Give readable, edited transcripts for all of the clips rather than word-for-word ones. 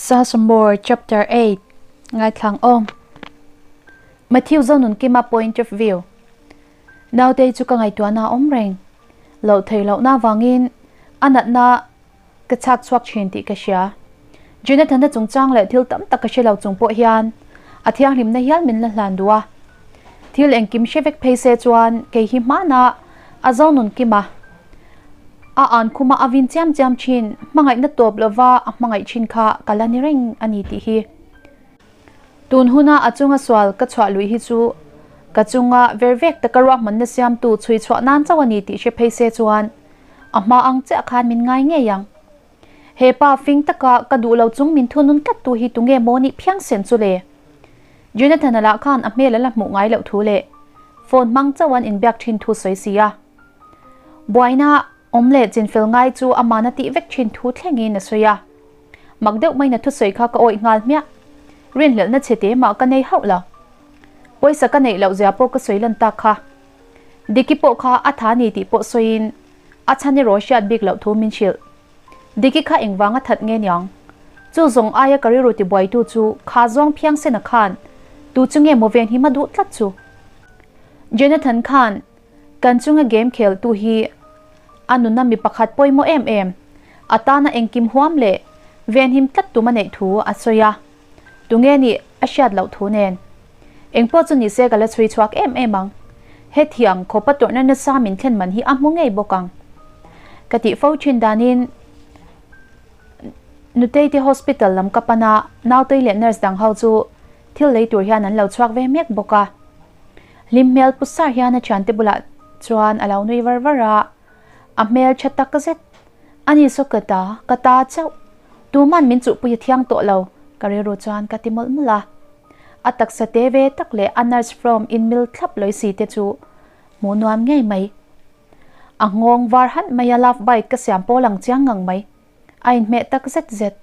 Sasmore Chapter 8 Ngaithlang aw Matthew Zonunkima Point of View Nautei chu ka ngaihtuahna a awm reng loh theih lohna avangin a natna ka chhak chhuak thin tih ka hria. Jonathan-a chungchang leh thil tam tak ka hre lo chung pawh hian a thianghlimna hial min la hlan duh a. Thil engkim hre vek phei se chuan kei hi hmana a Zonunkima a an khuma a vin chiam chiam thin, hmangaihna tawp lova a hmangaih thin kha ka la ni reng a ni tih hi. Tun huna a chunga sual ka chhuah luih hi chu ka chunga ver vek taka ruahmanna siamtu chhui chhuah nan chauh a ni tih hre phei se chuan a hma ang chiah khan min ngai ngei ang. He pa fing taka ka duh lo chung min thunun tlat tu hi tunge maw nih phiang sen chu le? Jonathan-a lah khan a hmel a la hmuh ngai loh thu leh phone hmang chauh an inbiak thin thu sawi si a. Buaina awm leh chinfel ngai chu amahna tih vek thin thu thlengin a sawi a. Mak deuh maina thusawi kha ka awih nghal hmiah. Rinhlelhna chhe te mah ka nei hauh lo. Pawisa ka neih loh zia pawh ka sawi lan tak kha. Diki pawh kha a tha ni tih pawh sawiin a chhan erawh hriat bik loh thu min hrilh. Diki kha engvang a that nge niang? Chu zawng aia ka rilru tibuaitu chu kha zawng phiangsena khan tu chu nge maw ven hi ma duh tlat chu. Jonathan khan Kan chunga game kheltu hi a nuna mi pakhat pawimawh em em, a tana engkim huam leh venhim tlat tum a neih thu a sawi a, tunge nih a hriat loh thu nen. Engpawh chu nise ka la chhui chhuak em em ang. Hetiang khawpa tawrhna nasa min thlen man hi a hmu ngei bawk ang. Ka tih fo thin danin Nutei te hospital lam ka pan a, nautei leh nurse dang ho chu thil lei tur hian an lo chhuak ve mek bawk a. Hlim hmel pu sar hian a thiante bulah chuan a lo nui var var a, a hmel tha tak zet. Ani saw ka ta, ka ta chauh. Tuman min chuhpui a thiang tawh lo, ka rilru chuan ka ti mawlh mawlh a. A taksa te ve tak leh a nurse from in mil thlap lawi si te chu hmuh nuam ngei mai. A nghawng var hanh mai a love bite ka siam pawl ang chiang ngang mai. A inhmeh tak zet zet.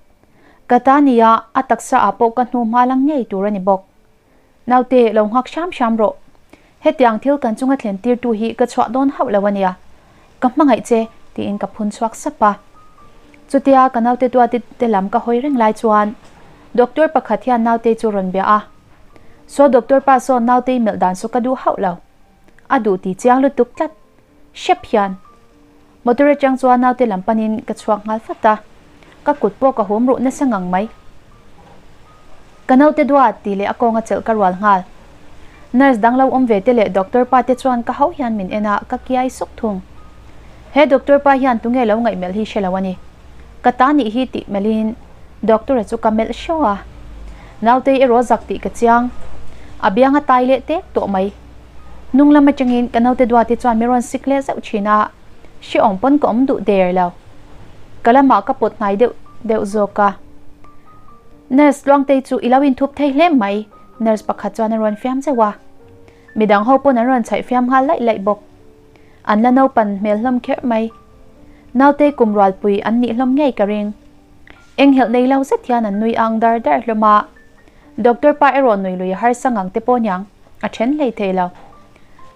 Ka ta nia, a taksa ah pawh ka hnu hma lang ngei tur a ni bawk. Naute, lo nghak hram hram rawh. Hetiang thil kan chunga thlen tirtu hi ka chhuah dawn hauh lo a nia. Ka hmangaih che, tiin ka phun chhuak sap a. Chutia ka naute duati te lam ka hawi reng lai chuan doctor pakhat hian nautei chu rawn bia a. Saw doctor pa sawn nautei melh dan saw ka duh hauh lo. A duh ti chiang lutuk tlat. Hrep hian. Motor atang chuan naute lam panin ka chhuak nghal fat a, ka kut pawh ka hum ruh nasa ngang mai. Ka naute duat tih leh a kawnga chelh ka rual nghal. Nurse dang lo awm ve te leh doctor pa te chuan ka ho hian min en a, ka kiai suk thung. He doctor pa hian tunge lo ngaihmelh hi hre lo a ni. Ka ta nih hi tih melhin doctor a chu ka melh hraw a. Nautei erawh zak tih ka chiang. A biang a tai leh tek tawh mai. Hnung lam atangin ka naute duati chuan mi rawn sik leh zeuh thin a, hrehawm pawn ka awm duh der lo. Ka lamah ka pawt hnai deuh deuh zawk a. Nurse Luangtei chu i lo inthup thei hle mai, nurse pakhat chuan a rawn fiam zeuh a. Midang ho pawn an rawn chhaih fiam nghal laih laih bawk. An la naupan hmel hlawm kherh mai. Nautei kum rualpui an nih hlawm ngei ka ring. Enghelh nei lo zet hian an nui ang dar dar hlawm a. Doctor pa erawh nui lui a harsa ngang te pawh niang. A then hlei thei lo.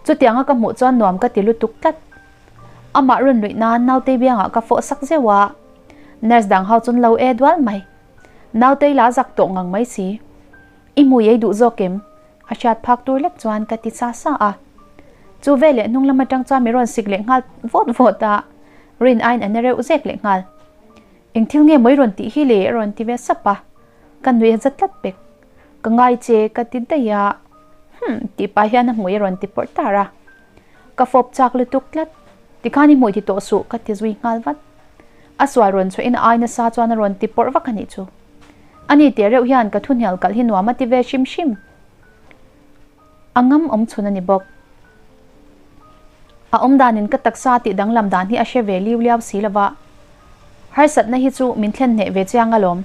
Chutianga ka hmuh chuan nuam ka ti lutuk tlat. Amah rawn luih nan nautei biangah ka fawh sak zeuh a, nurse dang ho chuan lo e dual mai. Nautei la zak tawh ngang mai si. I hmui ei duh zawk em? A hriat phak tur lek chuan ka ti sa sa a. Chu veleh hnung lam atang chuan mi rawn sik leh nghal vawt vawt a, rin aiin a na reuh zek leh nghal. Eng thil nge maw i rawn tih hi le? A rawn ti ve sap a, ka nuih a za tlat pek. Ka ngai che ka ti daih a, Humm tih pah hian a hmui a rawn ti pawrh tar a. Ka fawp chak lutuk tlat, tikhan i hmui ti tawh suh ka ti zui nghal vat. A sual rawn chhuahin a ai nasa chuan a rawn ti pawrh vak a nih chu. Ani teh reuh hian ka thuhnial kalh hi nuam a ti ve hrim hrim. A ngam awm chhun a ni bawk. A awm danin ka taksa tih danglam dan hi a hre ve liu liau si lova. Harsatna hi chu min thlen hneh ve chiang alawm.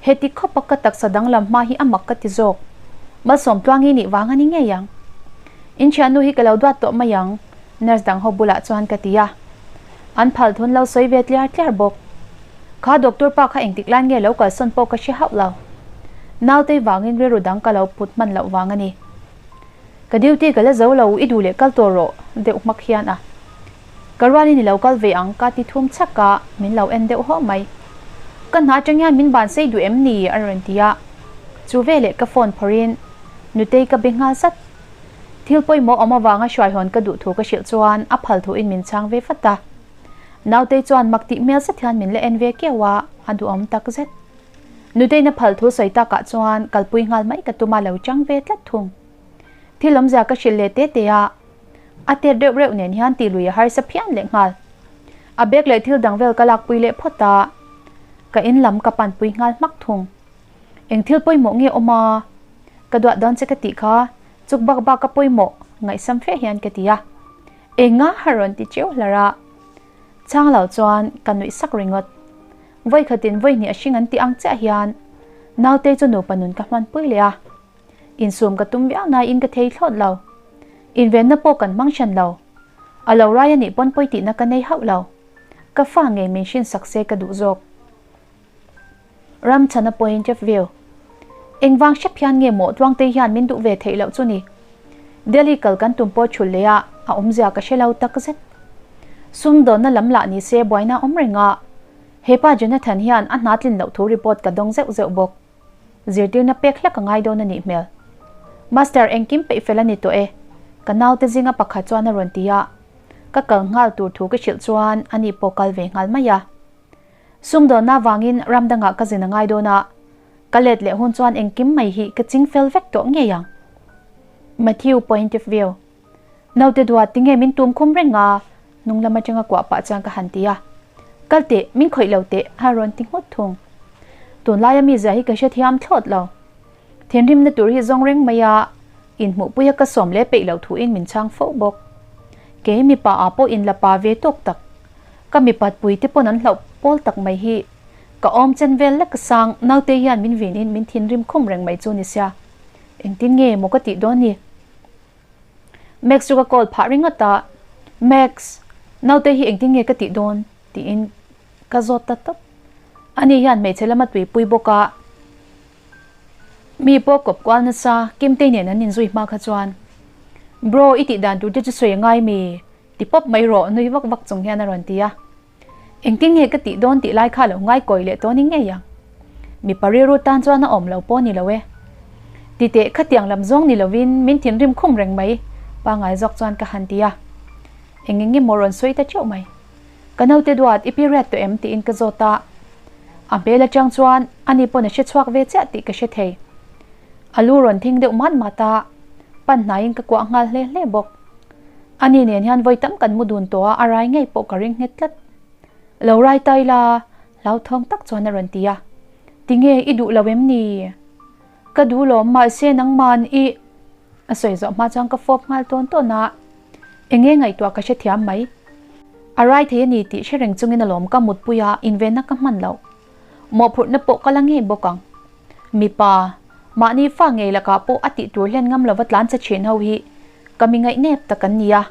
Heti khawpa ka taksa danglam hma hi a mak ka ti zawk. Malsawm tluangi nih vang a ni ngei ang. In thiannu hi ka lo duat tawh mai ang, nurse dang ho bulah chuan ka ti a. An phal thun lo sawi ve tliar tliar bawk. Kha doctor pa kha engtik lai nge lo kalsawn pawh ka hre hauh lo. Nautei vangin rilru dang ka lo put hman loh vang a ni. Ka duty ka la zo lo, i duh leh kal tawh rawh deuh hmak hian a. Ka rualin i lo kal ve ang ka ti thum chhak a, min lo en deuh haw mai. Ka hna atang hian min ban sei duh em ni? a rawn ti a. Chu veleh ka phone phawrhin Nutei ka be nghal zat. Thil pawimawh awm avanga hruaihawn ka duh thu ka hrilh chuan a phal thuin min chhang ve vat a. Nautei chuan mak tih hmel zet hian min la en ve kiau a, a duhawm tak zet. Nutei'n a phal thu sawi takah chuan kalpui nghal mai ka tum a lo chang ve tlat thung. Thil awmzia ka hrilh leh te te a, a tet reuh reuh nen hian tih lui a harsa phian leh nghal. A bag leh thil dang vel ka lakpui leh phawt a, ka in lam ka panpui nghal hmak thung. Eng thil pawimawh nge awm a? Ka duah dawn che ka tih kha, chuk bak bak a pawimawh, ngaihsam fe hian ka ti a. Enga a rawn ti cheu hlar a. Chhang lo chuan ka nuih sak ringawt. Vawi khatin vawi hnih a hring an tih ang chiah hian naute chu nupa nun ka hmanpui leh a. Insum ka tum viau naiin ka thei thlawt lo. Invenna pawh kan hmang hran lo. A lo rai a nih pawn pawi tihna ka nei hauh lo. Ka fa ngei min hrinsak se ka duh zawk. Ramchhana point of view. Engvang hrep hian nge maw Tluangtei hian min duh ve theih loh chu ni? Delhi kal kan tum pawh thul leh a, a awmzia ka hre lo tak zet. Sumdawnna lam lah ni se buaina awm reng a, hepa Jonathan hian a hna tlin loh thu report ka dawng zeuh zeuh bawk. Zirtirna pek hlek a ngai dawn a nih hmel. Master engkim peih fel a ni tawh e, ka naute zinga pakhat chuan a rawn ti a, ka kal nghal tur thu ka hrilh chuan ani pawh kal ve nghal mai a. Sumdawnna vangin ram dangah ka zin a ngai dawn a, ka let leh hun chuan engkim mai hi ka ching fel vek tawh ngei ang. Matthew point of view. Naute duat tinge min tum khum reng a? Hnung lam atanga kuah pah chuan ka han ti a. Kal teh, min khawih lo teh, a rawn ti nghut thung. Tunlaia mi zia hi ka hrethiam thlawt lo. Thinrimna tur hi zawng reng mai a, inhmuhpuia ka sawm leh peih loh thuin min chhang fo bawk. Kei mipa ah pawh inla pa ve tawk tak. Ka mipat pui te pawn an hlauh pawl tak mai hi. Ka awm chen vel lek sang naute hian min vinin min thinrim khum reng mai chu ni sia. Engtin nge maw ka tih dawn ni? Max chu ka call phah ringawt a, Max, naute hi engtin nge ka tih dawn? tiin ka zawt ta tawp. Ani hian hmeichhe lama tuipui bawk a, mi pawh kawp kual nasa Kimtei nen an inzui hma kha chuan, Bro, i tih dan tur te chu sawi a ngai mi? Ti pawp mai rawh nui vak vak chung hian a rawn ti a. Engtin nge ka tih dawn tih lai kha lo ngai kawi leh tawn i ngei ang. Mipa rilru tan chuan a awm lo pawh ni lo e. Ti teh khatiang lam zawng ni lovin min thinrim khum reng mai pangngai zawk chuan ka han ti a. Eng eng emaw rawn sawi ta teuh mai. Ka naute duat i period tawh em tiin ka zawt a. A hmel atang chuan ani pawn a hre chhuak ve chiah tih ka hre thei. A lu rawn thing deuh mat mat a, pan hnaiin ka kuah nghal hle hle bawk. Ani nen hian vawi tam kan mu dun tawh a, a rai ngei pawh ka ring nghet tlat. Lo rai ta ila, hlauthawng tak chuan a rawn ti a. Tinge i duh lo em ni? Ka duh lawm, mahse nangman i. A sawi zawh hma chuan ka fawp nghal tawn tawn a, enge ngaihtuah ka hrethiam mai. A rai thei a ni tih hre reng chungin alawm ka mutpui a, invenna ka hman loh. Mawhphurhna pawh ka la ngei bawk ang. Mipa, mahni fa ngei lakah pawh a tih tur hlen ngam lova tlan che thin ho hi ka mi ngaihnep tak an ni a,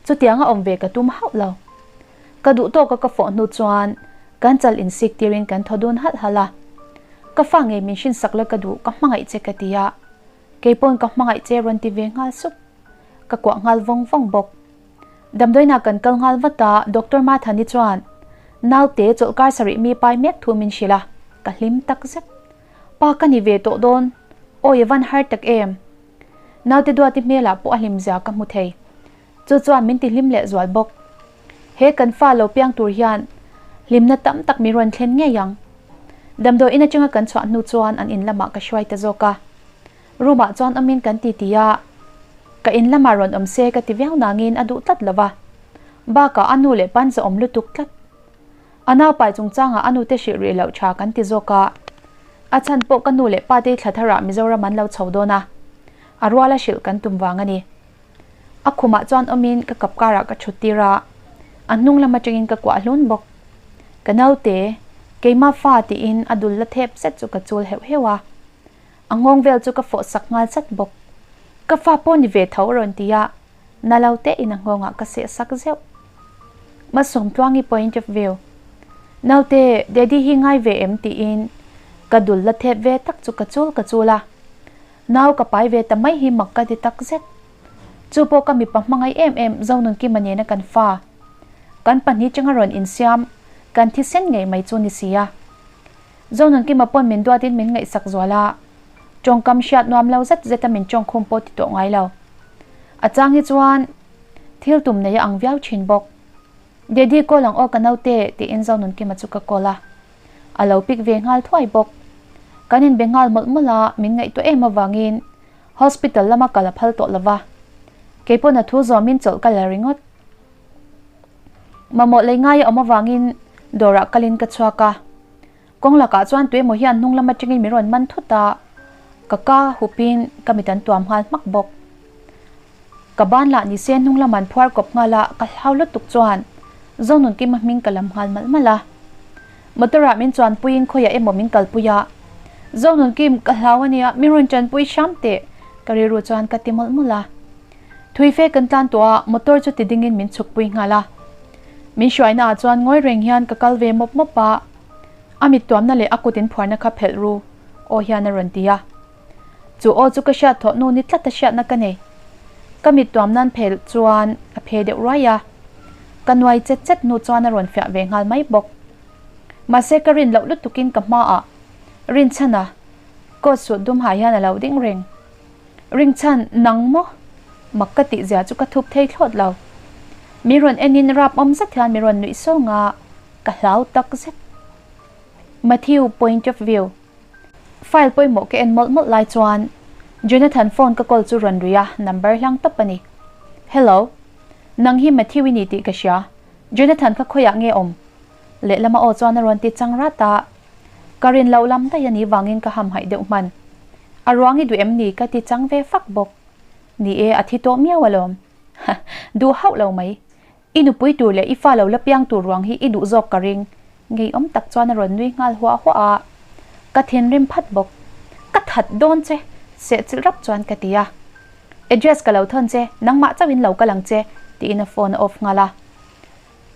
chutianga awm ve ka tum hauh lo. Ka duh tawka ka fawh hnu chuan kan chal insik tirin kan thaw dun halh halh a. Ka fa ngei min hrinsak la ka duh, ka hmangaih che ka ti a, keipawn ka hmangaih che rawn ti ve nghal sup. Ka kuah nghal vawng vawng bawk. Damdawiinah kan kal nghal vat a, Doctor Mathani chuan naute chawlhkar sarih mi pai mek thu min hrilh a, ka hlim tak zet. Pa ka ni ve tawh dawn, awi a van har tak em. Naute duati hmelah pawh a hlim zia ka hmu thei. Chu chuan min ti hlim leh zual bawk. He kan fa lo piang tur hian hlimna tam tak min rawn thlen ngei ang. Damdawiin atanga kan chhuah hnu chuan an in lamah ka hruai ta zawk a. Room ah chuan awmin kan ti ti a, ka in lamah rawn awm se ka ti viau nangin a duh tlat lo va, bakah a nu leh pan zawh awm lutuk tlat. A naupai chungchangah a nute hrilh rih loh tha kan ti zawk a, a chhan pawh ka nu leh pa te thla tharah Mizoram an lo chho dawn a, a ruala hrilh kan tum vang a ni. A khumah chuan awmin ka kap karah ka thut tir a, a hnung lam atangin ka kuah hlun bawk. Ka naute, keima fa tiin a dul la thep zet chu ka chul heuh heuh a. A nghawng vel chu ka fawh sak nghal chat bawk. Ka fa pawh ni ve tho a rawn ti a, na lo te in a nghawngah ka seh sak zeuh. Masawmtluangi point of view. Naute, Daddy hi ngai ve em tiin ka dul la thep ve tak chu ka chul ka chul a. Nau ka pai ve ta mai hi mak ka ti tak zet. Chu pawh ka mipa hmangaih em em Zonunkima nena kan fa. Kan pahnih changa rawn insiam kan thisen ngei mai chu ni si a. Zonunkima pawn min duatin min ngaihsak zual a, tawngkam hriat nuam lo zet zeta min tawngkhum pawh ti tawh ngai lo. A chang hi chuan thil tum nei a ang viau thin bawk. Daddy call ang aw ka naute tiin Zonunkima chu ka call a. A lo pick ve nghal thuai bawk. Kan inbe nghal mawlh mawlh a, min ngaihtuah em avangin hospital lama kal a phal tawh lo va. Keipawn a thu zawmin chawlh ka la ringawt. Mamawh lei ngai a awm avangin dawrah kalin ka chhuak a. Kawng lakah chuan tuemaw hian hnung lam atangin min rawn man thut a, ka ka hupin ka mit an tuam nghal hmak bawk. Ka ban lah ni se hnung lam an phuar kawp nghal a, ka hlau lutuk chuan Zonunkima hming ka lam nghal malh malh a. Motor ah min chuanpuiin khawiah emaw min kalpui a, Zonunkim ka hlau ania min rawn tanpui hram teh ka rilru chuan ka ti mawlh mawlh a. Thui fe kan tlan tawh a, motor chu ti dingin min chhukpui nghal a. Min hruaina ah chuan ngawi reng hian ka kal ve mawp mawp a, a mit tuamna leh a kut in phuarna kha phelh ru aw hian a rawn ti a. Chu aw chu ka hriat thawh nu ni tlat a hriatna ka nei. Ka mit tuam nan phelh chuan a phe deuh ruai a, ka nuai chet chet hnu chuan a rawn fiah ve nghal mai bawk. Mahse ka rin loh lutukin ka hmaah Rinchhana coat suit dum ha hian a lo ding reng. Ringchhan, nang maw? Mak ka tih zia chu ka thup thei thlawt lo. Mi rawn enin rap awm zet hian mi rawn nuih sawng a, ka hlau tak zet. Matthew point of view. File pawimawh ka en mawlh mawlh lai chuan Jonathan phone ka call chu rawn ri a, number hlang tawp a ni. Hello. Nang hi Matthew i ni tih ka hria. Jonathan kha khawiah nge awm? Lehlama aw chuan a rawn ti chang rat a. Ka rin loh lam daih a nih vangin ka hamhaih deuh hman. A ruang i duh em ni ka ti chang ve fak bawk. Ni e, a thi tawh miau alawm. Duh hauh lo mai. I nupui tur leh i fa lo la piang tur ruang hi i duh zawk ka ring. Ngeiawm tak chuan a rawn nui nghal huah huah a. Ka thinrim phat bawk. Ka that dawn che, sehchilh rap chuan ka ti a. Address ka lo thawn che, nangmah chauhin lo kal ang che, tiin a phone a off nghal a.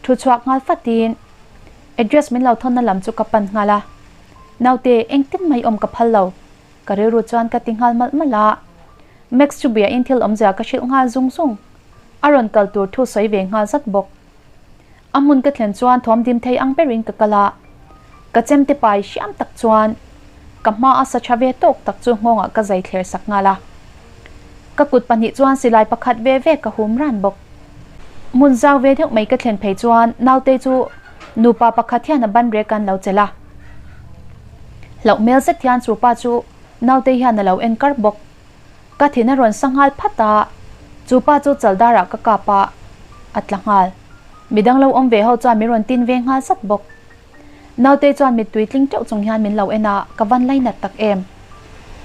Thu chhuak nghal fatin address min lo thawnna lam chu ka pan nghal a, Naute, engtin mai awm ka phal lo, ka rilru chuan ka ti nghal malh malh a. Max chu biain thil awmzia ka hrilh nghal zung zung, a rawn kal tur thu sawi ve nghal zat bawk. A hmun ka thlen chuan thawm dim thei ang berin ka kal a, ka chemte pai hriam tak chuan ka hma a sa tha ve tawk tak chu nghawngah ka zai thler sak nghal a. Ka kut pahnih chuan silai pakhat ve ve ka hum ran bawk. Hmun zau ve deuh mai ka thlen phei chuan naute chu nupa pakhat hian a ban rek an lo chelh a. Hlauh hmel zet hian chu pa chu naute hian a lo en kar bawk. Ka thin a rawn sa nghal phat a, chu pa chu chaldarah ka kap a, a tla nghal. Midang lo awm ve ho chuan min rawn tin ve nghal zat bawk. Naute chuan mittui tling teuh chung hian min lo en a, ka van lainat tak em.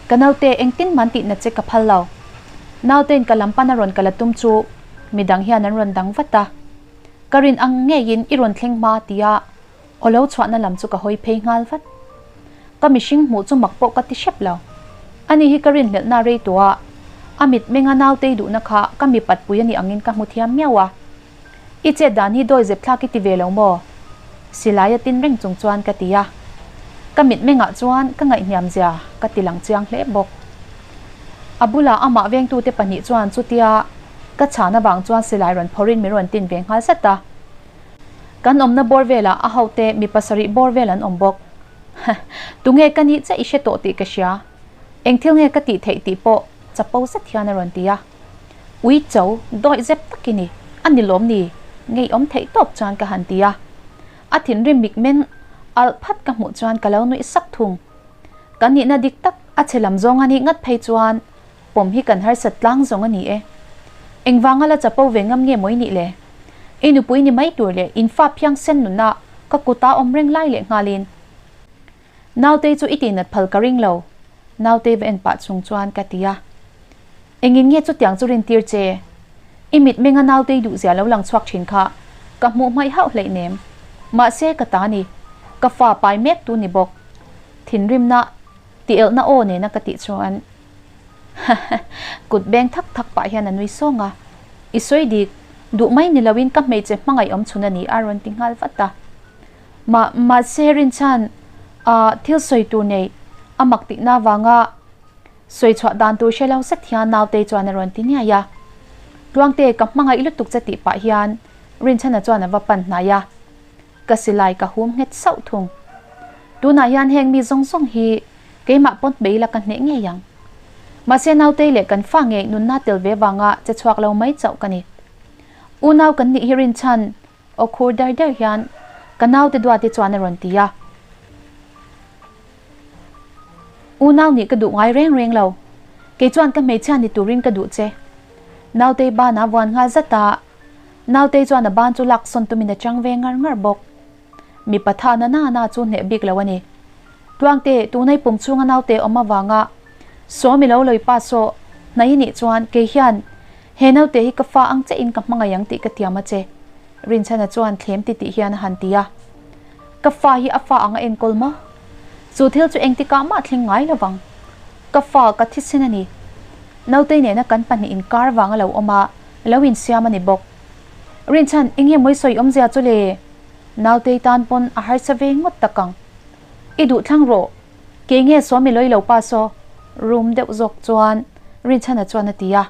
Ka naute engtin man tih nat che ka phal lo. Nautein ka lam pan a rawn kal a tum chu midang hian an rawn dang vat a. Ka rin ang ngeiin i rawn thleng hma tia aw lo chhuahna lam chu ka hawi phei nghal vat. Ka mihring hmuh chu mak pawh ka ti hrep lo. Ani hi ka rinhlelhna rei tawh a, a mitmenga nautei duhna kha ka mipat pui a nih angin ka hmu thiam miau a. I chet dan hi dawi zep thlak i ti ve lo maw? Silai a tin reng chung chuan ka ti a. Ka mitmengah chuan ka ngaihhniam zia ka ti lang chiang hle bawk. A bulah amah vengtute pahnih chuan chutia ka chhan avang chuan silai rawn phawrhin min rawn tin ve nghal zat a. Kan awmna bawr velah a hote mi pasarih bawr vel an awm bawk. Tunge ka nih chiah i hre tawh tih ka hria. Eng thil nge ka tih theih tih pawh chapo zet hian a rawn ti a. Ui cho, dawih zep tak i ni, a ni lawm ni? Ngeiawm theih tawp chuan ka han ti a. A thinrim mikmen alh phat ka hmuh chuan ka lo nuih sak thung. Kan nihna dik tak a chhe lam zawng a nih ngat phei chuan pawm hi kan harsat tlang zawng a ni e. Engvanga la chapo ve ngam nge mawi nih le? I nupui ni mai tur leh in fa phiang sen nuna ka kuta awm reng lai leh nghalin. Nautei chu i tihnat phal ka ring lo, Nautei va en pah chung chuan ka ti a. Engin nge chutiang chu rintir che? I mitmenga Nautei duhzia lo lang chhuak thin kha ka hmuh hmaih hauh hleih nem. Mahse ka ta ni, ka fa pai mek tu ni bawk. Thinrimna tielhna aw nena ka tih chuan kut beng thak thak pah hian a nui sawng a. I sawi dik, duh mai ni loin ka hmeichhe hmangaih awm chhun a ni a rawn ti nghal vat a. Mah mahse Rinchhan ah thil sawi tur nei a mak tihna avanga sawi chhuah dan tur hre lo zet hian Nautei chuan a rawn ti niai a. Tluangte ka hmangaih lutuk che tih pah hian Rinchhana chuan a va pan hnai a, ka silai ka hum nghet sauh thung. Tunah hian heng mi zawng zawng hi keimah pawn bei la ka hneh ngei ang. Mahse nautei leh kan fa ngei nunna tel ve vanga che chhuak lo mai chauh ka ni. Unau kan nih hi rinchhan aw khur der der hian ka naute duati chuan a rawn ti a. Unau nih ka duh ngai reng reng lo. Kei chuan ka hmeichhia ni turin ka duh che. Nautei ban a vuan nghal zat a, Nautei chuan a ban chu lak sawn tumin a chang ve ngar ngar bawk. Mipa tha na na na chu hneh bik lo a ni. Tuangte, tunai pum chhunga naute awm avanga Sawmi lo lawi pa saw hnai nih chuan kei hian he naute hi ka fa ang che in ka hmangaih ang tih ka tiam a che, Rinchhana chuan thlem ti tih hian a han ti a. Ka fa hi a fa ang a enkawl maw? Chu thil chu engtikah mah thleng ngai lovang. Ka fa ka thisen a ni. Nautei nena kan pahnih inkar vanga lo awm a, lo insiam a ni bawk. Rinchhan, enge mawi sawi awmzia chu le? Nautei tan pawn a harsa ve ngawt tak ang. I duh thlang rawh. Kei nge Sawmi lawi lo pa saw? Rum deuh zawk chuan Rinchhana chuan a ti a,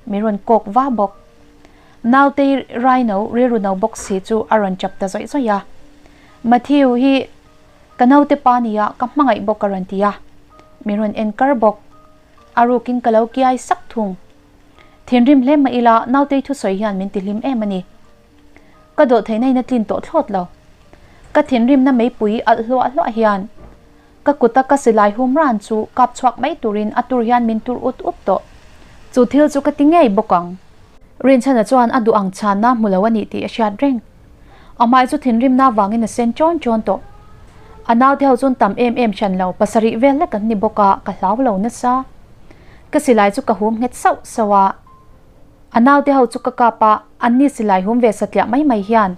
min rawn kawk va bawk. Nautei raino rilru no bawk si chu a rawn chap ta zawih zawih a. Matthew hi ka naute pa nia ka hmangaih bawk a rawn ti a, min rawn en kar bawk. A rukin ka lo kiai sak thung. Thinrim hle mah ila Nautei thusawi hian min tihlim em a ni. Ka dawh theihna in a tlin tawh thlawt lo. Ka thinrimna meipui alh hluah hluah hian ka kuta ka silai hum ran chu kap chhuak mai turin a tur hian min tur ut ut tawh. Chu thil chu ka ti ngei bawk ang. Rinchhana chuan a duh ang chhanna hmu lo a nih tih a hriat reng. A hmai chu thinrimna vangin a sen chawn chawn tawh. A naute ho chuan tam em em hran lo, pasarih vel hlek an ni bawk a, ka hlau lo nasa. Ka silai chu ka hum nghet sauh sauh a. A naute ho chu ka kap a, anni silai hum ve satliah mai mai hian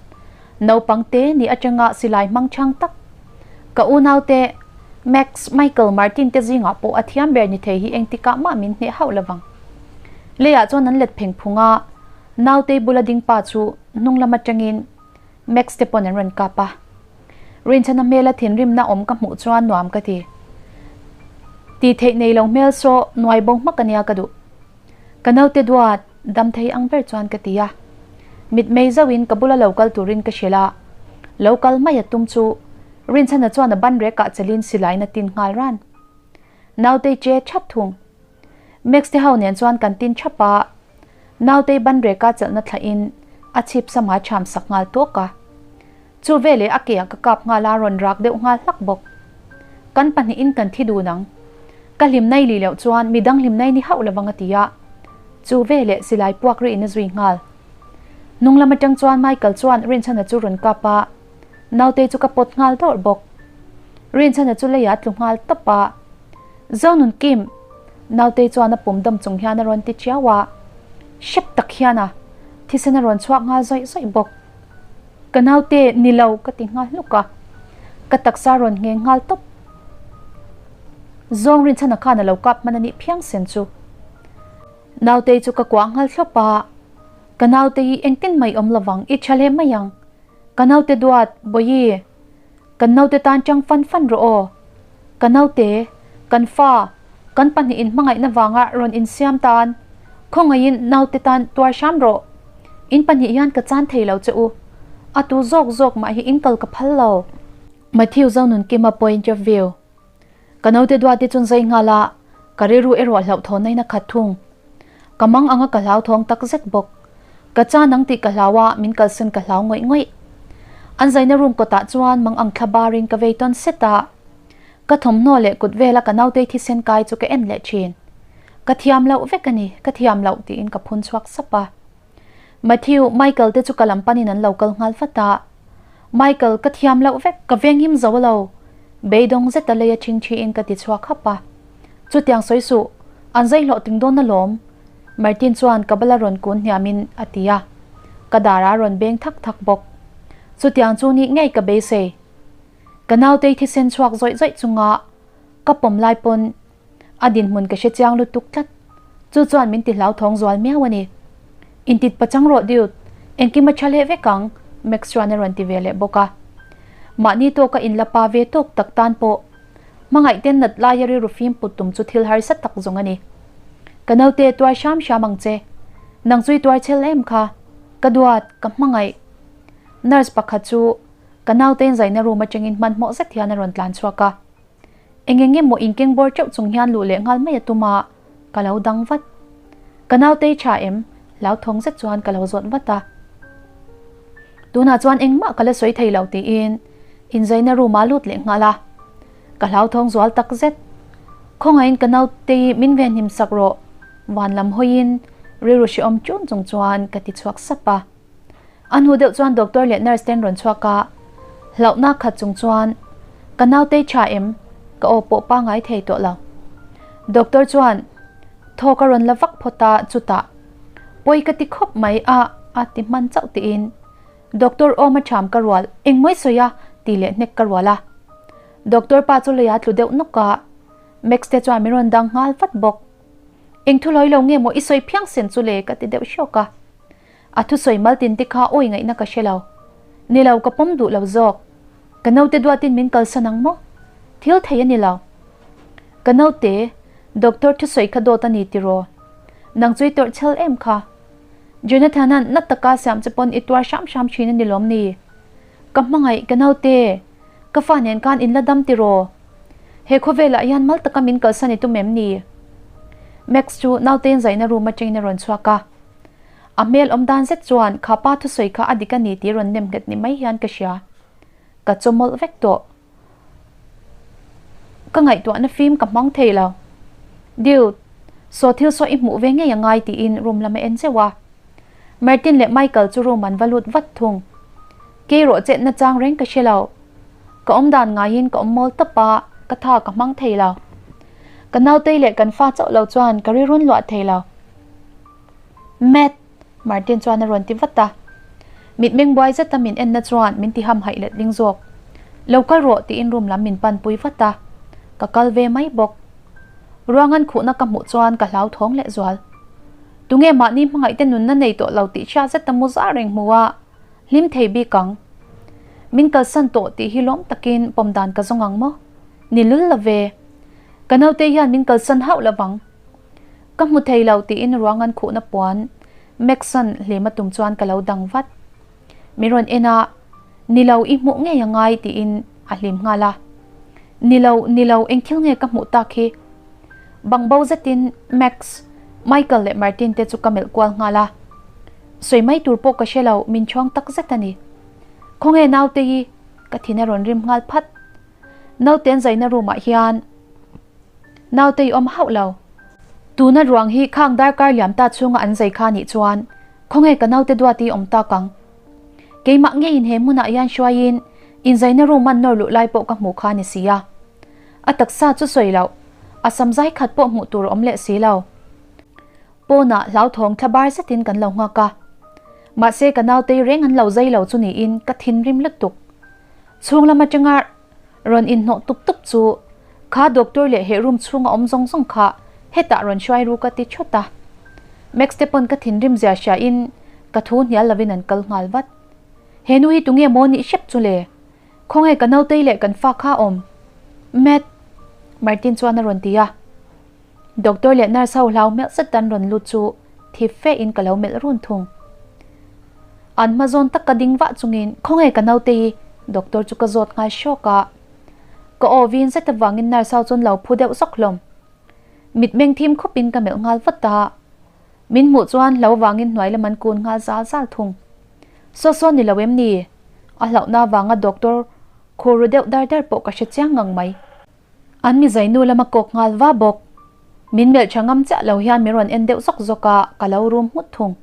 naupang te ni atanga silai hmang chhang tak. Ka unaute Max, Michael, Martin te zingah pawh a thiam ber ni thei hi engtikah mah min hneh hauh lovang. Leiah chuan an let pheng phung a, nautei bula ding pa chu hnung lam atangin Max te pawn an rawn kap a. Rinchhana hmela thinrimna awm ka hmuh chuan nuam ka ti. Tih theih nei lo hmel saw nuai bo hmak ania ka duh. Ka naute duat, dam thei ang ber chuan ka ti a. Mitmei zauhin ka bula lo kal turin ka hrilh a, lo kal mai a tum chu Rinchhana chuan a ban rekah chelin silaiin a tin nghal ran. Nautei che thap thung. Max te ho nen chuan kan tin thap a, Nautei ban reka chelhna thlahin a chhip sama cham sak nghal tawk a. Chu veleh a ke ah ka kap nghal a rawn rak deuh nghal hlak bawk. Kan pahnihin kan thi dun ang. Ka hlim nai li loh chuan midang hlim nai ni hauh lovang a ti a. Chu veleh silai puak rihin a zui nghal. Hnung lam atang chuan Michael chuan Rinchhana chu rawn kap a, naute chu ka pawt nghal dawrh bawk. Rinchhana chu leiah a tlu nghal tawp a. Zonun Kim! Naute chuan a pum dawm chung hian a rawn ti chiau a. Hrep tak hian a thisen a rawn chhuak nghal zawih zawih bawk. Ka naute ni lo ka ti nghal hluk a, ka taksa rawn ngheng nghal tawp. Zawng rinchhana khan a lo kap hman a nih phiang sen chu. Nautei chu ka kuah nghal thlawp a, Ka naute hi engtin mai awm lovang i tha hle mai ang. Ka naute duat, Bawihi, kan naute tan chang fan fan rawh aw. Ka naute, kan fa, kan pahnihin hmangaihna vanga rawn insiam tan, khawngaihin naute tan tuar hram rawh. In pahnih hian ka chan thei lo che u. A tu zawk zawk mah hi in kal ka phal lo. Matthew Zonunkima point of view. Ka naute duat te chun zai nghal a, ka rilru erawh hlauhthawn na khat thung. Ka mang anga ka hlauthawng tak zet bawk. Ka chan ang tih ka hlau a, min kalsan ka hlau ngawih ngawih. An zaina room kawtah chuan mang ang thla barin ka vei tawn set a. Ka thawmhnaw leh kut vela ka nautei thisen kai chu ka en leh thin. Ka thiam loh vek a ni, ka thiam loh tiin ka phun chhuak sap a. Matthew, Michael te chu ka lam panin an lo kal nghal vat a. Michael, ka thiam loh vek, ka venghim zo lo. Beidawng zeta lei a thing thiin ka ti chhuak hap a. Chutiang sawi suh, an zai hlawh ting dawn alawm. Martin chuan ka bala rawn kun hniamin a ti a. Ka darah a rawn beng thak thak bawk. Chutiang chu nih ngei ka beisei. Ka nautei thisen chhuak zawih zawih chunga ka pawm lai pawn A dinhmun ka hre chiang lutuk tlat. Chu chuan min ti hlauthawng zual miau a ni. Intit pachang rawh dude, engkim a tha leh vek ang, Max chuan a rawn ti ve leh bawk a. Mahni tawka inla pa ve tawk tak tan pawh hmangaih ten nat laia rilru fim put tum chu thil harsa tak zawng a ni. Ka naute tuar hram hram ang che. Nang chu i tuar chhel em kha? Ka duat, ka hmangaih. Nurse pakhat chu. Ka nautein zaina room atangin hmanhmawh zet hian a rawn tlan chhuak a. Eng eng emaw inkeng bawr teuh chung hian luh leh nghal mai a tum a, ka lo dang vat. Ka nautei tha em? Hlauthawng zet chuan ka lo zawt vat a. Tunah chuan engmah ka la sawi thei lo tiin inzaina room ah lut leh nghal a. Ka hlauthawng zual tak zet. Khawngaihin ka nautei min venhim sak rawh van lam hawiin rilru hrehawm tun chung chuan ka ti chhuak sap a. A hnu deuh chuan doctor leh nurse ten rawn chhuak a, hlauhna khat chung chuan ka nautei tha em? Ka aw pawh pangai thei tawh lo. Doctor chuan thaw ka rawn la vak phawt a, chutah pawi ka ti khawp mai a a ti hman chauh tiin doctor awm a ṭham ka rual engmawi sawi a ti leh hnek ka rual a. Doctor pa chu leiah tlu deuh nawk a, Max te chuan min rawn dang nghal vat bawk. Eng thu lawi lo nge maw i sawi phiang sen chu le ka ti deuh hrawk a. A thusawi mal tin te kha awi ngaihna ka hre lo. Ni lo, ka pawm duh lo zawk. Ka naute duatin min kalsan ang maw? Thil thei a ni lo. Ka naute, doctor thusawi kha dawt a ni tiraw? Nang chu i tawrh chhel em kha? Jonathan-a'n na taka siam che pawn i tuar hram hram thin a ni lawm ni? Ka hmangaih, ka naute, ka fa nen khan in la dam tiraw? He khawvelah hian mal taka min kalsan i tum em ni? Max chu nautein zaihna room atangin a rawn chhuak a. A hmel awm dan zet chuan kha pa thusawi kha a dik a ni tih rawn nem nghet ni mai hian ka hria. Ka chaw mawlh vek tawh. Ka ngaihtuahna fim ka hmang thei lo. Dude, saw thil saw i hmuh ve ngei a ngai tiin room lam a en zeuh a. Martin leh Michael chu room an va lut vat thung. Kei rawh chetna chang reng ka hre lo. Ka awm dan ngaiin ka awm mawl tawp a, ka tha ka hmang thei lo. Ka nautei leh kan fa chauh lo chuan ka rirun luah thei lo. Matt! Martin chuan a rawn ti vat a. Mitmeng buai zeta min enna chuan min ti hamhaih letling zawk. Lo kal rawh tiin room lam min panpui vat a. Ka kal ve mai bawk. Ruangan khuhna ka hmuh chuan ka hlauthawng lehzual. Tunge mahni hmangaihte nunna nei tawh lo tih hria zeta mu zar reng hmu a, hlim thei bik ang. Min kalsan tawh tih hi lawm takin pawm dan ka zawng ang maw? Ni lul lo ve. Ka naute hian min kalsan hauh lo vang. Ka hmu thei lo tiin ruangan khuhna puan Maxon hlima tum chuan ka lo dang vat. Min rawn en a, Ni lo i hmuh ngei a ngai tiin a hlim nghal a. Ni lo, ni lo eng thil nge ka hmuh tak hi? Bangbo zetin Max, Michael leh Martin te chu ka melh kual nghal a. Sawi mai tur pawh ka hre lo, min chhuang tak zet a ni. Khawnge naute hi? Ka thin a rawn rim nghal phat. Naute an zaina room ah hian naute i awm hauh lo. Tuna ruang hi khang darkar liam ta chhunga an zai kha nih chuan khawnge ka naute duat i awm tak ang? Keimah ngeiin he hmunah hian hruaiin inzaina room an nawr luh lai pawh ka hmuh kha ni si a. A taksa chu sawi loh, a sam zai khat pawh hmuh tur a awm leh si lo. Pawnah hlauthawng thla bar zetin kan lo nghak a. Mahse ka nautei reng an lo zai lo chu niin ka thinrim lutuk. Chhung lam atanga rawn inhnawh tup tup chu kha doctor leh he room chhunga awm zawng zawng kha hetah rawn hruai ru ka ti thawt a. Max te pawn ka thinrim zia hria in ka thu hnial lovin an kal nghal vat. He nu hi tunge maw nih hrep chu le? Khawnge ka nautei leh kan fa kha awm? Matt! Martin chuan a rawn ti a. Doctor leh nurse ho hlau hmelh zet an rawn lut chu thip fe in ka lo melh run thung. An hma zawn tak ka ding vah chungin khawnge ka naute hi doctor chu ka zawt nghal hrawk a. Ka aw vin zet avangin nurse ho chuan lo phu deuh zawk hlawm. Mitmeng thim khup in ka melh nghal vat a. Min hmuh chuan hlo vangin hnuai lam an kun nghal zal zal thung. Saw saw ni lo em ni? A hlauhna avanga doctor khur ru deuh dar dar pawh ka hre chiang ngang mai. An mi zainu lama kawk nghal va bawk. Min melh tha ngam chiah lo hian min rawn en deuh zawk zawk a, ka lo rum nghut thung.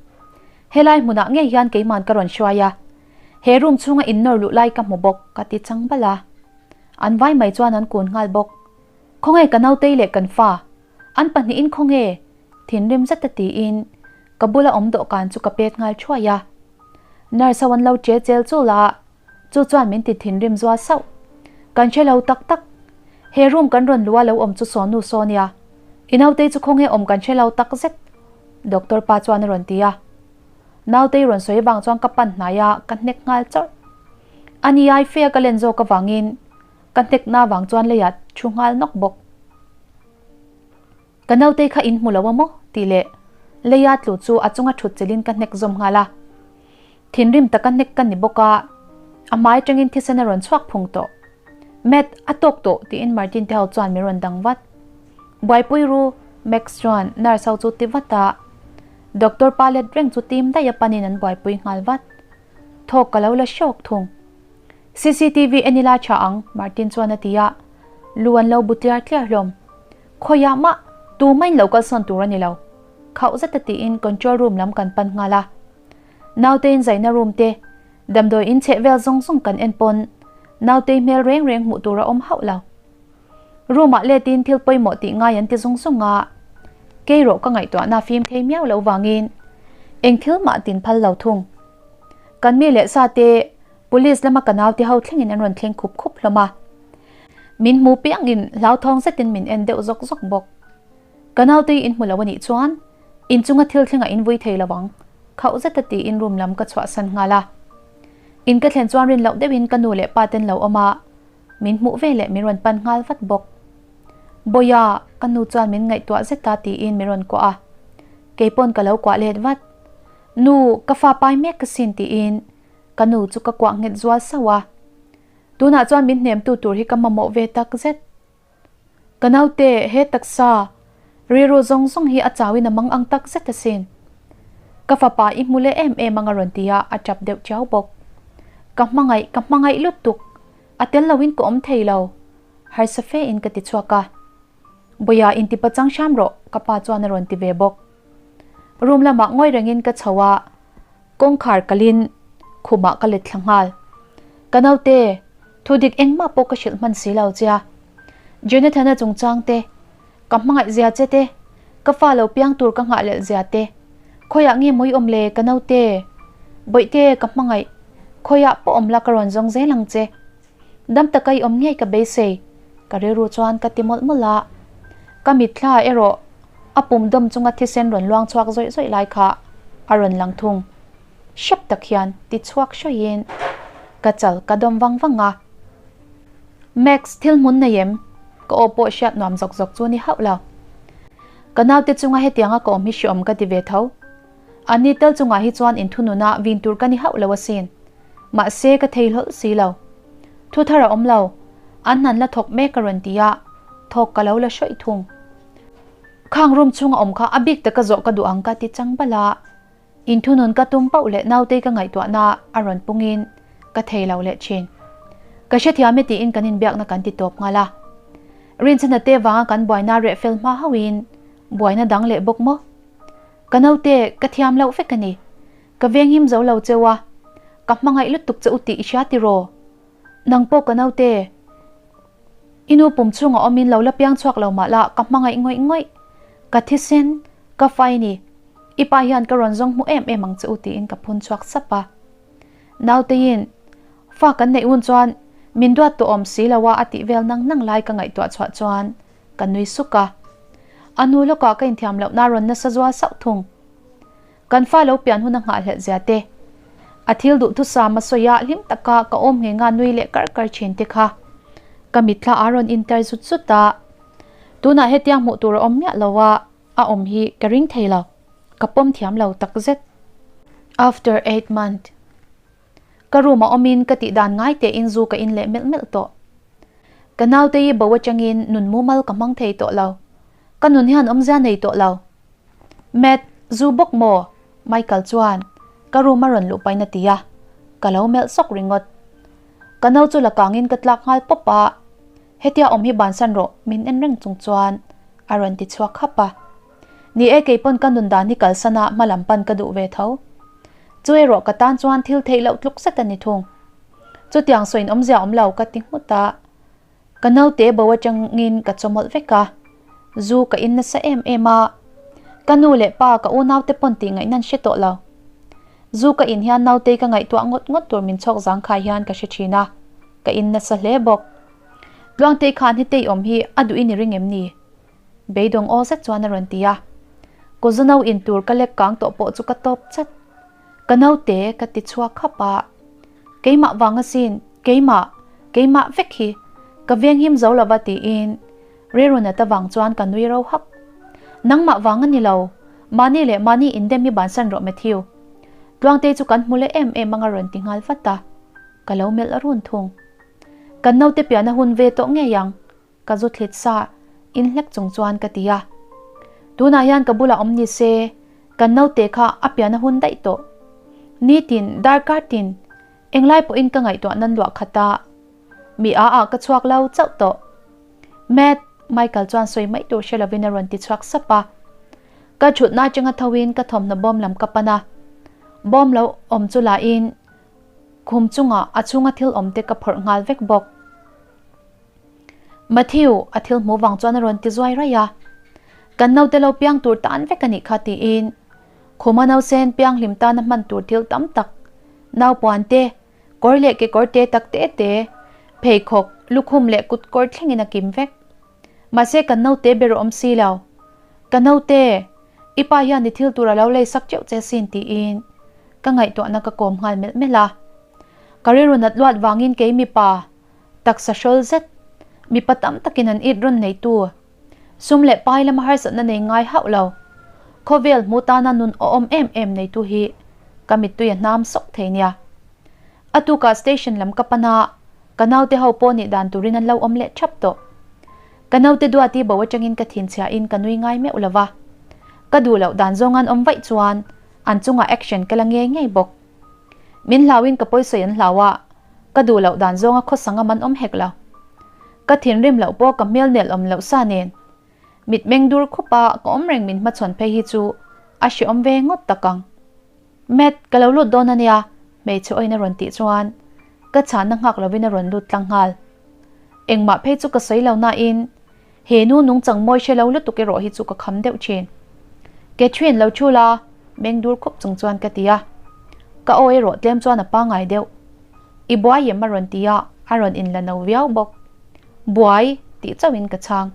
Helai hmunah ngei hian keiman ka rawn hruai a, he room chhunga in nawr luh lai ka hmu bawk ka ti chang bal a. An vai mai chuan an kun nghal bawk. Khawnge ka nautei leh kan fa? An pahnihin khawnge? Thinrim zeta tiin ka bula awm dawhkan chu ka pet nghal thuai a. Nurse ho an lo che chel chul a, Chu chuan min ti thinrim zual sauh. Kan hre lo tak tak. He room kan rawn luh a lo awm chu Sonu saw nia. I nautei chu khawnge awm kan hre lo tak zet. Doctor pa chuan a rawn ti a. Nautei rawn sawi avang chuan ka pan hnai a, ka hnek nghal chawrh. A ni ai fe a ka len zawk avangin ka hnekna avang chuan leiah thu nghal nawk bawk. Ka nautei kha in hmu lo a maw? tih leh leia tlu chu a chunga thut chilhin ka hnek zawm nghal a. Thinrim taka hnek ka ni bawk a, A hmai atangin thisen a rawn chhuak phung tawh. Matt, a tawk tawh tiin Martin te ho chuan min rawn dang vat. Buaipui ru, Max chuan nurse ho chu ti vat a. Doctor pa let reng chu tim daih a panin an buaipui nghal vat. Thawk ka lo la hrawk thung. Cctv en ila tha ang, Martin chuan a ti a. Lu an lo bu tliar tliar hlawm. Khawiah mah tumain lo kalsawn tur a ni lo. Khauh zeta tiin control room lam kan pan nghal a. Nautein zaina room te, damdawi in chheh vel zawng zawng kan en pawn nautei hmel reng reng hmuh tur a awm hauh lo. Room ah letin thil pawimawh tih ngai an ti zung zung a, kei rawh ka ngaihtuahna fim thei miau lo vangin eng thil mah tin phal lo thung. Kan mi leh sa te police lama ka naute ho thlengin an rawn thleng khup khup hlawm a, min hmu piangin hlauthawng zetin min en deuh zawk zawk bawk. Ka naute in hmu lo a nih chuan inchunga thil thlengah in vui thei lo ang, khauh zeta tiin room lam ka chhuahsan nghal a. In ka thlen chuan rin loh deuhin ka nu leh pa ten lo awm a, min hmuh ve leh min rawn pan nghal vat bawk. Bawiha, ka nu chuan min ngaihtuah zeta tiin min rawn kuah a, keipawn ka lo kuah let vat. Nu, ka fa pai mek ka sin tiin ka nu chu ka kuah nghet zual sauh a. Tunah chuan min hnemtu tur hi ka mamawh ve takzet. Ka naute, he taksa, rilru zawng zawng hi a chauin a mang ang tak zet asin. Ka fapa i hmu leh em em ang a rawn ti a, a tap deuh chiau bawk. Ka hmangaih, ka hmangaih lutuk, a tel loin ka awm thei lo, harsa fe in ka ti chhuak a. Bawiha inti pachang hram rawh, ka pa chuan a rawn ti ve bawk. Room lamah ngawi rengin ka chho a, Kawngkhar kalin khumah ka let thla nghal. Ka naute, thu dik engmah pawh ka hrilh hman si lo che a. Jonathan-a chungchang te, ka hmangaih zia che te, ka fa lo piang tur ka nghah lelh zia te, khawiah nge mawi awm le ka naute? Bawihte, ka hmangaih, khawiah pawh awm la ka rawn zawng zel ang che. Dam taka i awm ngei ka beisei, ka rilru chuan ka ti mawlh mawlh a. Ka mitthla erawh a pum dawm chunga thisen rawn luang chhuak zawih zawih lai kha a rawn lang thung. Hrep tak hian ti chhuak hrawiin ka chal ka dawm vang vang a. Max, thil hmun nei em? Ka aw pawh hriat nuam zawk zawk chu ni hauh lo. Ka naute chunga hetianga ka awm hi hreawm ka ti ve tho. Anni tel chungah hi chuan inthununa vin tur ka ni hauh lo asin. Mahse ka thei hlawlh si lo. Thu thar a awm lo. An hnan la thawk mek a rawn ti a, thawk ka lo la hrawih thung. Khang room chhunga awm kha a bik taka zawh ka duh ang ka ti chang bal a. Inthunun ka tum pauh leh nautei ka ngaihtuahna a rawn pungin ka thei lo leh thin. Ka hrethiam e tiin kan inbiakna kan ti tawp nghal a. Rinchhana te vanga kan buaina reh fel hma hauhin buaina dang leh bawk maw? Ka naute, ka thiam loh vek a ni. Ka venghim zo lo cheu a, ka hmangaih lutuk che u tih i hria tiraw? Nang pawh ka naute, i nu pum chhungah awmin lo la piang chhuak lo mah la ka hmangaih ngawih ngawih. Ka thisen, ka fai ni. I pa hian ka rawn zawng hmu em em ang che u tiin ka phun chhuak sap a. Nauteiin, Fa kan neih hun chuan min duat tawh awm si lo a a tih vel nang nang lai ka ngaihtuah chhuah chuan ka nui suk a. A hnu lawkah ka inthiam lohna rawn nasa zual sauh thung. Kan fa lo pian hun a nghahhlelh zia te, a thil duhthusam a sawi a hlim taka ka awm nge nga nui leh kar kar thin te kha ka mitthla a rawn inter zut zut a. Tunah hetiang hmuh tur a awm miah lo a, a awm hi ka ring thei lo, ka pawm thiam lo takzet. After eight month. Ka room a awmin ka tih dan ngai tein zu ka in leh melh melh tawh. Ka naute hi bo atangin nun mumal ka hmang thei tawh lo. Ka nun hian awmzia nei tawh lo. Matt, zu bawk maw? Michael chuan ka room a rawn luh pain a ti a, ka lo melh sawk ringawt. Ka no chu la kangin ka tlak nghal pawp a, hetia awm hi bansan rawh min en reng chung chuan a rawn ti chhuak khap a. Ni e, keipawn ka nun dan hi kalsan a hma lam pan ka duh ve tho. Chu erawh ka tan chuan thil theih loh tluk zet a ni thung. Chutiang sawiin awmzia awm lo ka ti nghut a, ka naute bo atangin ka chawmawlh vek a, zu ka in nasa em em a, ka nu leh pa ka unaute pawn tih ngaihna an hre tawh lo. Zu ka in hian nautei ka ngaihtuah ngawt ngawt tur min chhawk zangkhai hian ka hre thin a, ka in nasa hle bawk. Tluangtei khan hetei awm hi a duhin i ring em ni? Beidawng aw zet chuan a rawn ti a. Kawza no in tur ka lek kang tawh pawh chu ka tawp chat. Ka naute ka ti chhuak khap a. Keimah vang asin, keimah, keimah vek hi ka venghim zo lova tiin Rirunata vang chuan ka nui ro hak. Nangmah vang a ni lo, mahni leh mahni indem hi bansan rawh Matthew. Tluangtei chu kan hmu leh em em ang a rawn ti nghal vat a. ka lo melh run thung. Kan naute pian a hun ve tawh ngei ang, ka zu thlit sa in hlek chung chuan ka ti a. Tunah hian ka bulah awm ni se, kan naute kha a pian a hun daih tawh. Nitin, darkar tin, englai pawhin ka ngaihtuah nan luah khat a, mi a ah ka chhuak lo chauh tawh. Matt, Michael chuan sawi mai tur hre lovin a rawn ti chhuak sap a. Ka thutna atanga thoin ka thawmhnaw bawm lam ka pan a, bawm lo awm chu lahin khum chungah a chhunga thil awm te ka phawrh nghal vek bawk. Matthew, a thil hmuh vang chuan a rawn ti zuai raih a, Kan naute lo piang tur tan vek a nih kha tiin khuma nausen pianghlim tana hman tur thil tam tak, naupuan te, kawr leh kekawr te tak te te, pheikhawk, lukhum leh kutkawr thlengin a kim vek. Mahse kan naute ber a awm si lo. Ka naute, i pa hian i thil tur a lo lei sak teuh che sin tiin ka ngaihtuahna ka kawm nghal melh melh a. Ka rilru nat luat vangin kei mipa taksa hrawl zet, mipa tam takin an it rawn neitu, sum leh pai lama harsatna nei ngai hauh lo, khawvel hmu tana nun awhawm em em neitu hi ka mittui a hnam sawk thei nia. A tukah station lam ka pan a, ka naute ho pawh nih dan turin an lo awm leh thap tawh. Ka naute duati bo atangin ka thinchhiahin ka nui ngai meuh lo va, ka duh loh dan zawng an awm vaih chuan an chungah action ka la ngei ngei bawk. Min hlauin ka pawisawi an hlau a, ka duh loh dan zawnga khawsang am an awm hek lo. Ka thinrim loh pawh ka hmel nel awm loh sa nen. Mitmeng dur khup a ka awm reng min hmachhawn phei hi chu a hreawm ve ngawt tak ang. Matt, ka lo lut dawn ania, hmeichhe awin a rawn tih chuan ka chhanna nghak lovin a rawn lut tlang nghal. Engmah phei chu ka sawi lo nain he nu nungchang mawi hre lo lutuk erawh hi chu ka kham deuh thin. Catherine lo thu la, meng dur khup chung chuan ka ti a. Ka aw erawh tlem chuan a pangai deuh. I buai em a rawn ti a, a rawn inla no viau bawk. Buai tih chauhin ka chhang.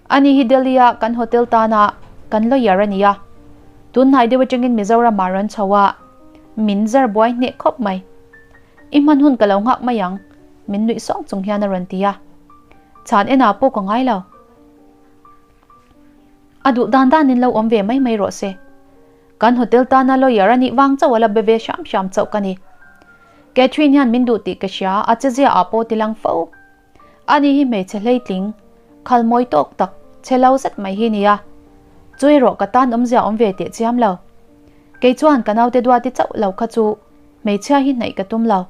Ani hi Delhi-a kan hotel tana kan lawyer a ni a, tun hnai deuh atangin Mizoram-ah rawn chho a, min zar buai hneh khawp mai. I hman hun ka lo nghak mai ang, min nuih sawng chung hian a rawn ti a. Chhan enah pawh ka ngai lo. A duh dan danin lo awm ve mai mai rawh se. Kan hotel tana lawyer a nih vang chauh a la be ve hram hram chauh ka ni. Catherine hian min duh tih ka hria, a chezia ah pawh ti lang fo. Ani hi hmeichhe hleitling, khal mawi tawk tak, chhe lo zet mai hi nia. Chu erawh ka tan awmzia awm ve teh chiam lo. Kei chuan ka naute duati chauh lo kha chu hmeichhia hi hnaih ka tum lo.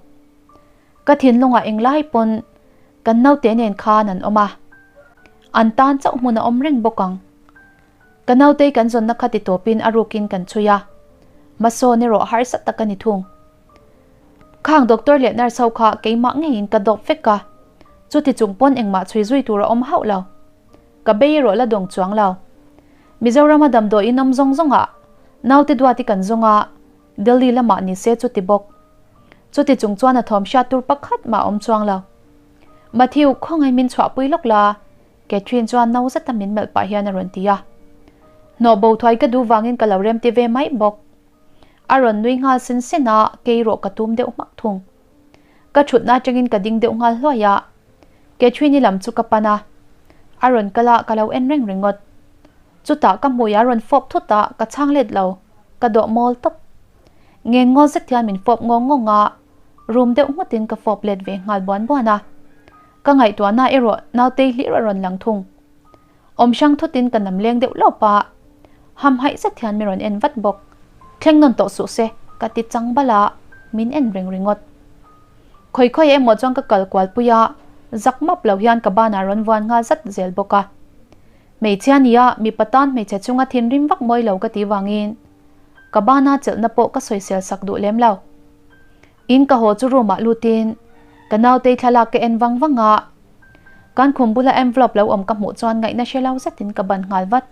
Ka thinlungah englai pawn kan naute nen khan an awm a, an tan chauh hmun a awm reng bawk ang. Ka nautei kan zawnna kha ti tawpin a rukin kan chhui a, hmasawn erawh harsa tak a ni thung. Khang doctor leh nurse ho kha keimah ngeiin ka dawp vek a, chuti chung pawn engmah chhui zui tur a awm hauh lo. Ka bei erawh la dawng chuang lo. Mizorama damdawiin awm zawng zawngah naute duati kan zawng a, Delhi lamah ni se chuti bawk. Chuti chung chuan a thawm hriat tur pakhat mah a awm chuang lo. Matthew, khawngaih min chhuahpui lawk la, Catherine chuan no zeta min melh pah hian a rawn ti a. Hnawh bo thuai ka duh vangin ka lo remti ve mai bawk. A rawn nui nghal sin sin a, kei rawh ka tum deuh hmak thung. Ka thutna atangin ka ding deuh nghal hluai a, Catherine-i lam chu ka pan a. A rawn kal a, ka lo en reng ringawt. Chutah ka hmui a rawn fawp thut a, ka chhang let lo, ka dawh mawl tawp. Ngen ngawl zet hian min fawp ngawng ngawng a, rum deuh nghutin ka fawp let ve nghal buan buan a. Ka ngaihtuahna erawh nautei hlir a rawn lang thung. Awm hrang thutin ka nam leng deuh lawp a, hamhaih zet hian min rawn en vat bawk. Thleng nawn tawh suh se, ka ti chang bal a, min en reng ringawt. Khawi khawi emaw chuan ka kal kual pui a, zak map lo hian ka banah rawn vuan nghal zat zel bawk a. Hmeichhia nia mipa tan hmeichhe chunga thinrim vak mawi lo ka tih vangin ka bana chelhna pawh ka sawisel sak duh lem lo. In ka haw chu room ah lutin ka nautei thlalak ka en vang vang a, kan khum bula envelope lo awm ka hmuh chuan ngaihna hre lo zetin ka ban nghal vat.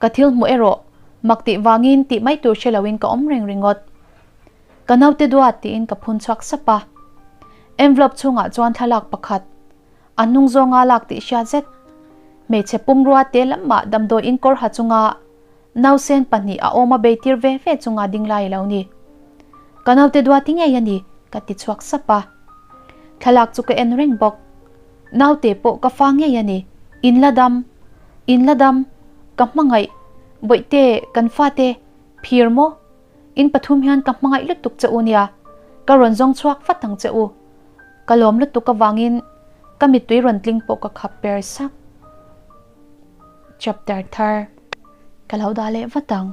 Ka thil hmuh erawh mak tih vangin tih mai tur hre loin ka awm reng ringawt. Ka naute duat tiin ka phun chhuak sap a. Envelope chhungah chuan thlalak pakhat A hnung zawnga lak tih hriat zet. Hmeichhe pumrua te lamah damdawi in kawr ha chunga nausen pahnih a awm a bei tir ve ve chunga ding lai a lo ni. Ka naute duati ngei a ni, ka ti chhuak sap a. Thlalak chu ka en reng bawk. Naute pawh ka fa ngei a ni. In la dam. In la dam. Ka hmangaih. Bawihte, kan fate. Phir maw? In pathum hian ka hmangaih lutuk che u nia. Ka rawn zawng chhuak vat ang che u. Ka lawm lutuk avangin ka mittui rawn tling pawh ka khap per sak. Chapter thar ka lo dah leh vat ang.